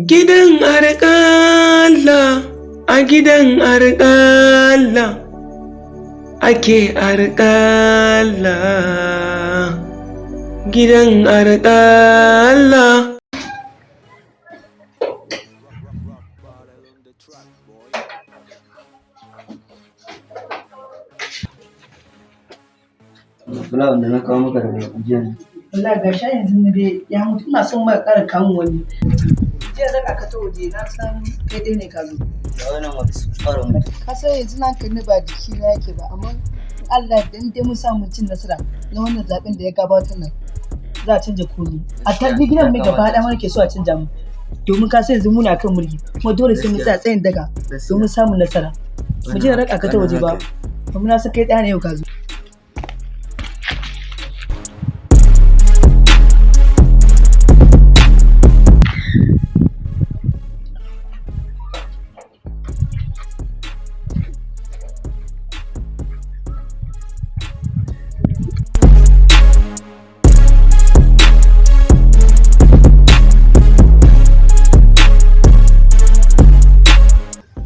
Gidan harƙalla, a gidan harƙalla ake harƙalla. Gidan harƙalla. Fulawan da na kawo maka daga jiya ne. Wallahi ga sha yanzu ne dai ya mutu, ina son ma ƙara kamun wani. Jiya zaka ka ta waje, na san kai dai ne ka zo. Da wannan wata su fara mutu. Ka san yanzu na hankali ba jiki na yake ba, amma in Allah da in dai mun samu cin nasara na wannan zaben da ya gabatar nan, za a canja komai. A tarbi gidan mu gaba ɗaya ma nake so a canja mu. Domin ka san yanzu muna kan mulki, kuma dole sai mun tsaya tsayin daka domin samun nasara. Mu je na raka ka ta waje ba. Kuma na san kai ɗaya ne yau ka zo.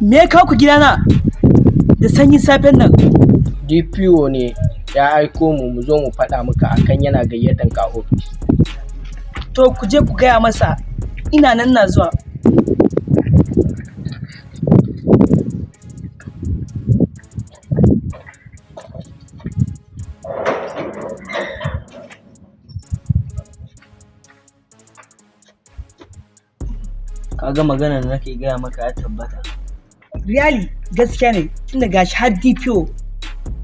Me ya kawo ku gidana da sanyin safen nan? DPO ne ya aiko mu mu zo mu faɗa maka akan yana gayyatan ka a ofis. To ku je ku gaya masa ina nan na zuwa. Ka ga maganar da nake gaya maka ya tabbata. Really, gaskiya ne, tunda gashi har DPO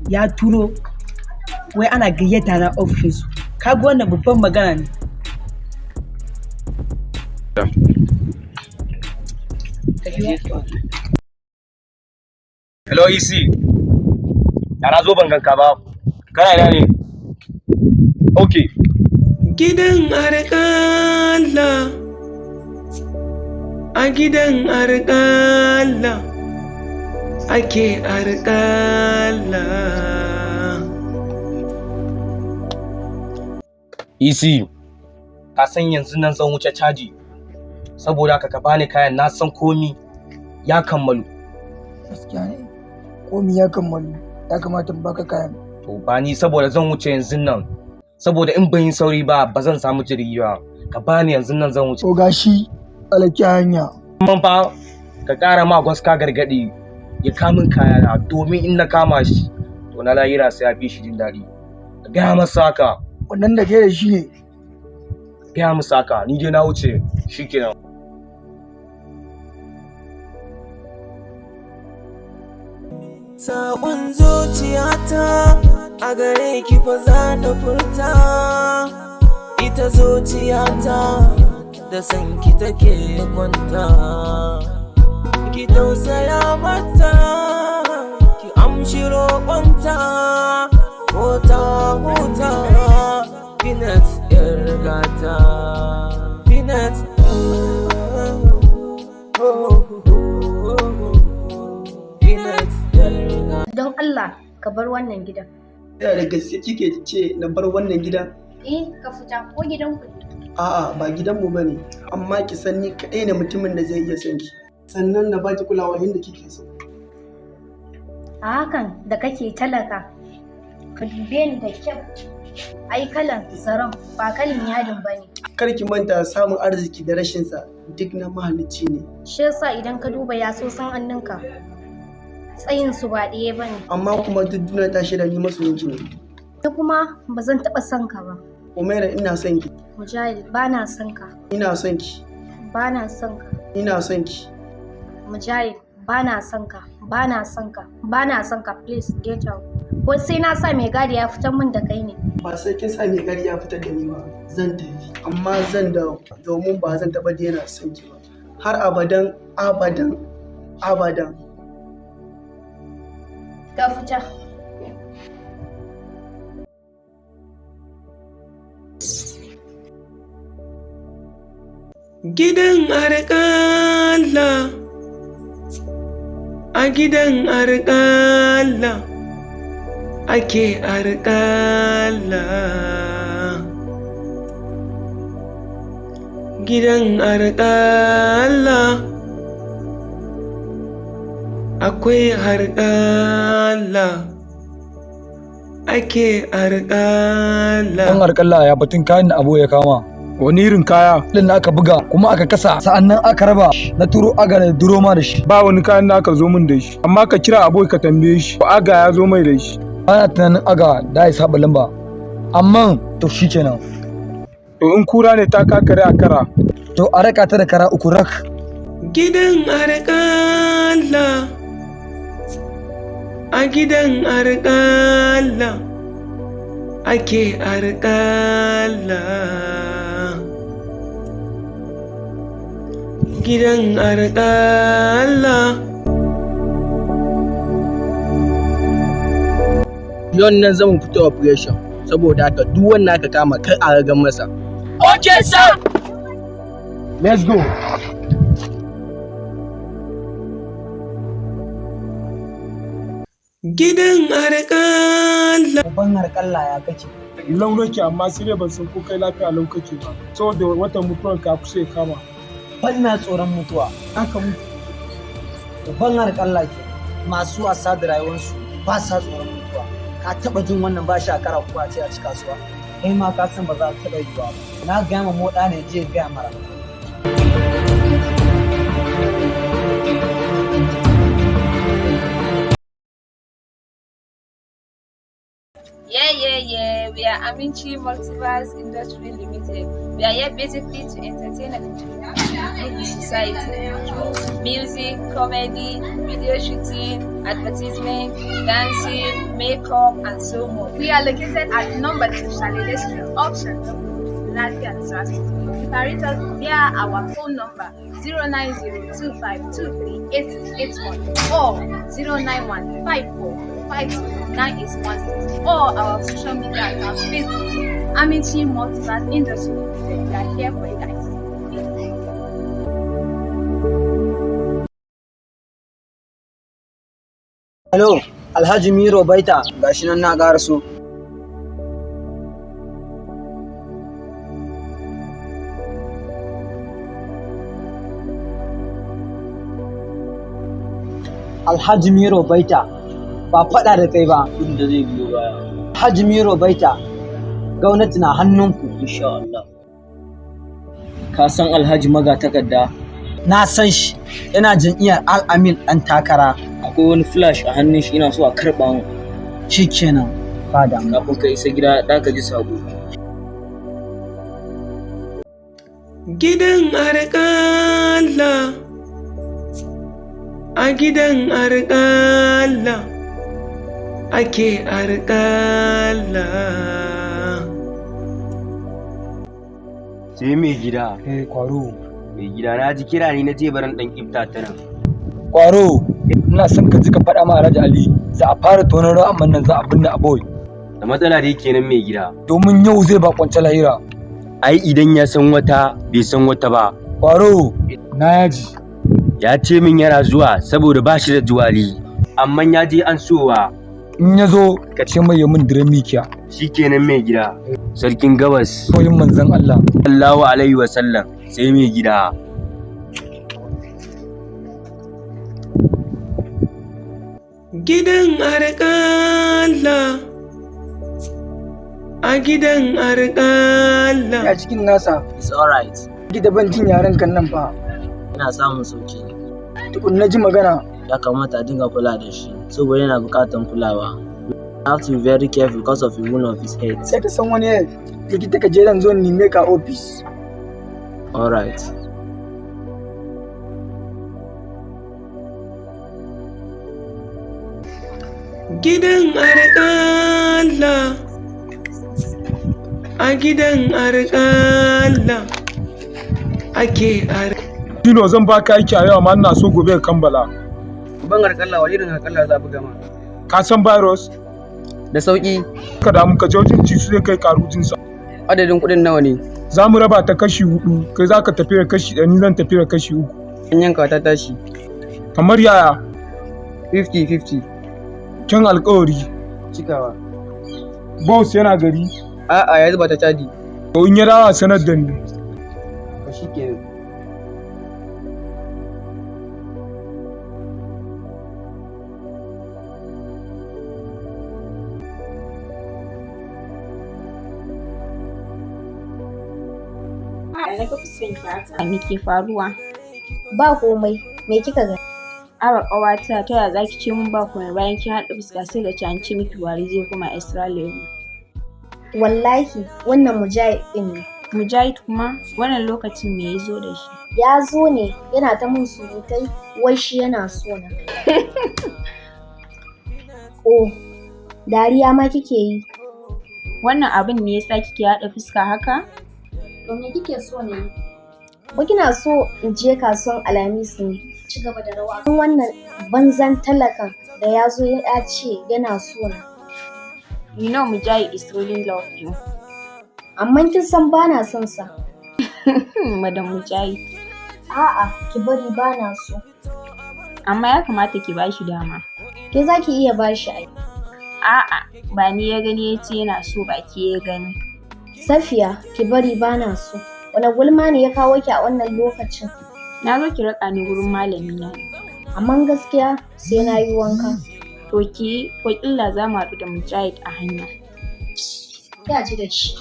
ya turo wai ana gayyata na ofishinsu. Kaga wannan babban magana ne. Hello EC. Da na zo ban ganka ba. Kana ina ne? Okay. Gidan harƙalla, a gidan harƙalla ake harƙalla. EC. Ka san yanzu nan zan wuce caji. Saboda haka ka bani kayan, na san komi ya kammalu. Gaskiya ne, komi ya kammalu, ya kamata in baka kayan. To ba ni, saboda zan wuce yanzu nan. Saboda in ban yi sauri ba, ba zan samu jirgi ba. Ka bani yanzu nan zan wuce. To gashi, alaki hanya. Amma fa ka ƙara ma gwaska gargaɗi ya kamun kayana, domin in na kama shi to na lahira sai ya fi shi jin daɗi. Ka gaya masa haka. Wannan da ke da shi ne. Gaya masa haka, ni dai na wuce shikenan. Saƙon zuciyata a gare ki fa za na furta, ita zuciyata da sanki take kwanta, ki tausaya mata, ki amshi roƙonta ko ta huta. Finat yar gata, Finat, Finat yar gata. Don Allah ka bar wannan gidan. Ina da gaske kike ce na bar wannan gidan? Eh, ka fita ko gidan ku ne. A'a, ba gidanmu bane, amma ki san ni kaɗai ne mutumin da zai iya son ki. Sannan na baki kulawa yadda kike so. A hakan da kake talaka, ka dube ni da kyau. Ai kalan zaren ba kalan yadin ba ne. Kar ki manta, samun arziki da rashin sa duk na mahalicci ne. Shi yasa idan ka duba yatsun hannunka, tsayin su ba ɗaya ba ne. Amma kuma duk duniya ta shaida ni masoyinki ne. Ni kuma ba zan taɓa son ka ba. Umaira, ina son ki. Mujahid, ba na son ka. Ina son ki. Ba na son ka. Ina son ki. Mujahid, ba na son ka. Ba na son ka. Ba na son ka. Please get out. Ko sai na sa mai gadi ya fitar min da kai ne. Ba sai kin sa mai gari ya fitar da ni ba. Zan tafi, amma zan dawo domin ba zan taɓa daina son ki ba. Har abadan abadan abadan. Ka fita. Gidan harƙalla, a gidan harƙalla ake harƙalla. Gidan harƙalla akwai harƙalla ake harƙalla. Ɗan harƙalla, ya batun kayan da abu ya kama? Wani irin kaya? Din da aka buga kuma aka kasa, sa'annan aka raba, na turo aga da duro ma da shi. Ba wani kayan da aka zo min da shi, amma ka kira aboki ka tambaye shi ko aga ya zo mai da shi. Ana tunanin aga da ya saba lamba, amma to shikenan. To, in kura ne ta kakare a kara. To, a raka ta da kara uku rak. Gidan harƙalla, a gidan harƙalla ake harƙalla. Gidan harƙalla. Yon nan zamu fito operation, saboda haka duk wanda aka kama kar a ragan masa. Okay, sir. Let's go. Gidan harƙalla. Uban harƙalla, ya kake? Lau nake, amma sai dai ban san ko kai lafiya lau kake ba, saboda watan mutuwar ka kusa ya kama. Ban na tsoron mutuwa. Aka mutu. Uban harƙalla ke masu wasa da rayuwarsu ba sa tsoron mutuwa. Ka taɓa jin wannan ba shi a kara ko a ce a ci kasuwa? Kai ma ka san ba za ta taɓa yiwuwa ba. Na gaya ma moɗa ne je gaya mara. Yeah. We are Aminchi Multiverse Industry Limited. We are here basically to entertain and improve the society through music, comedy, video shooting, advertisement, dancing, makeup, and so more. We are located at number 2 Shalele Street, Option Lafia Nasarawa. You can reach us via our phone number 09025238681 or 09154529816 or our social media account, Facebook, Amici Multiverse Industry Limited. We are here for you guys. Peace. Hello, Alhaji Miro Baita, gashi nan na ƙaraso. Alhaji Miro Baita, ba faɗa da kai ba. Abin da zai biyo baya. Alhaji Miro Baita, gwamnati na hannunku. Insha Allah. Ka san Alhaji Magatakarda? Na san shi, yana jam'iyyar Al-Amin ɗan takara. Akwai wani flash a hannun shi, ina so a karɓa mun. Shikenan, ba damuwa. Kafin ka isa gida da ka ji sabo. Gidan harƙalla, a gidan harƙalla ake harƙalla. Sai mai gida. Eh, kwaro. Mai gida, na ji kira ne, na ce baran dan kifta ta nan. Kwaro, ina son ka ji ka faɗa ma Alhaji Ali za a fara tonon ra'aman nan, za a binne aboy. Da matsala dai kenan, mai gida. Domin yau zai bakwance lahira. Ai idan ya san wata bai san wata ba. Kwaro, na yaji. Ya ce min yana zuwa saboda ba shi da juwali, amma ya je an sowa. In ya zo ka ce mai ya min diren mikiya. Shikenan, mai gida. Sarkin gabas. Koyin manzon Allah. Sallallahu alaihi wa sallam. Sai mai gida. Gidan harƙalla, a gidan harƙalla. Ya cikin nasa. It's alright. Gida ban jin yaren kan nan fa. Yana samun sauki. Tukun na ji magana. Ya kamata a dinga kula da shi saboda yana buƙatar kulawa. You have to be very careful because of the wound of his head. Sai ka san wani likita, ka je zan zo nime ka ofis. Alright. Gidan harƙalla, a gidan harƙalla ake har. Dino, zan baka aiki a yau, amma ina so gobe ka kammala. Ban harƙalla, wani irin harƙalla za a buga ma? Ka san virus? Da sauƙi. Ka damu, ka je wajen ci su zai kai karujinsa. Adadin kuɗin nawa ne? Za mu raba ta kashi hudu, kai za ka tafi da kashi ɗaya, ni zan tafi da kashi uku. An yanka ta tashi. Kamar yaya? 50-50. Kyan alkawari. Cikawa. Boss yana gari? A'a, ya zuba ta cadi. To, in ya dawo a sanar da ni. To shikenan. Na ga fuskan ki haka. Me ke faruwa? Ba komai, me kika gani? Aba ƙawata, ta yaya zaki ce mun ba komai bayan kin haɗa fuska sai ka ce an ce miki Buhari zai koma extra level? Wallahi wannan Mujahid ɗin ne. Mujahid kuma wannan lokacin me ya zo da shi? Ya zo ne yana ta mun surutai wai shi yana so na. Oh, dariya ma kike yi. Wannan abin ne yasa kike haɗa fuska haka? To me kike so na yi? Ko kina so in je kasuwan Alhamis ne? Ci gaba da rawa. Wannan banzan talakan da ya zo ya ce yana so na. You know Mujahid is really love you. Amma kin san bana son sa. Madam Mujahid. A'a, ki bari bana so. Amma ya kamata ki bashi dama. Ke za ki iya bashi ai. A'a, ba ni ya gani ya ce yana so ba, ke ya gani. Safiya, ki bari bana so. Wane gulma ne ya kawo ki a wannan lokacin? Na zo ki raka ni wurin malami na ne. Amma gaskiya sai na yi wanka. To ki yi, ko ƙila za mu haɗu da Mujahid a hanya. Ya ji da shi.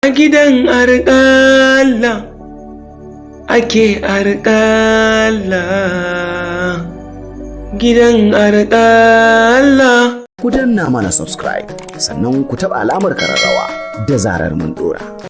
A gidan arƙalla ake arƙalla, gidan arƙalla. Ku danna mana subscribe, sannan ku taɓa alamar kararrawa da zarar mun ɗora.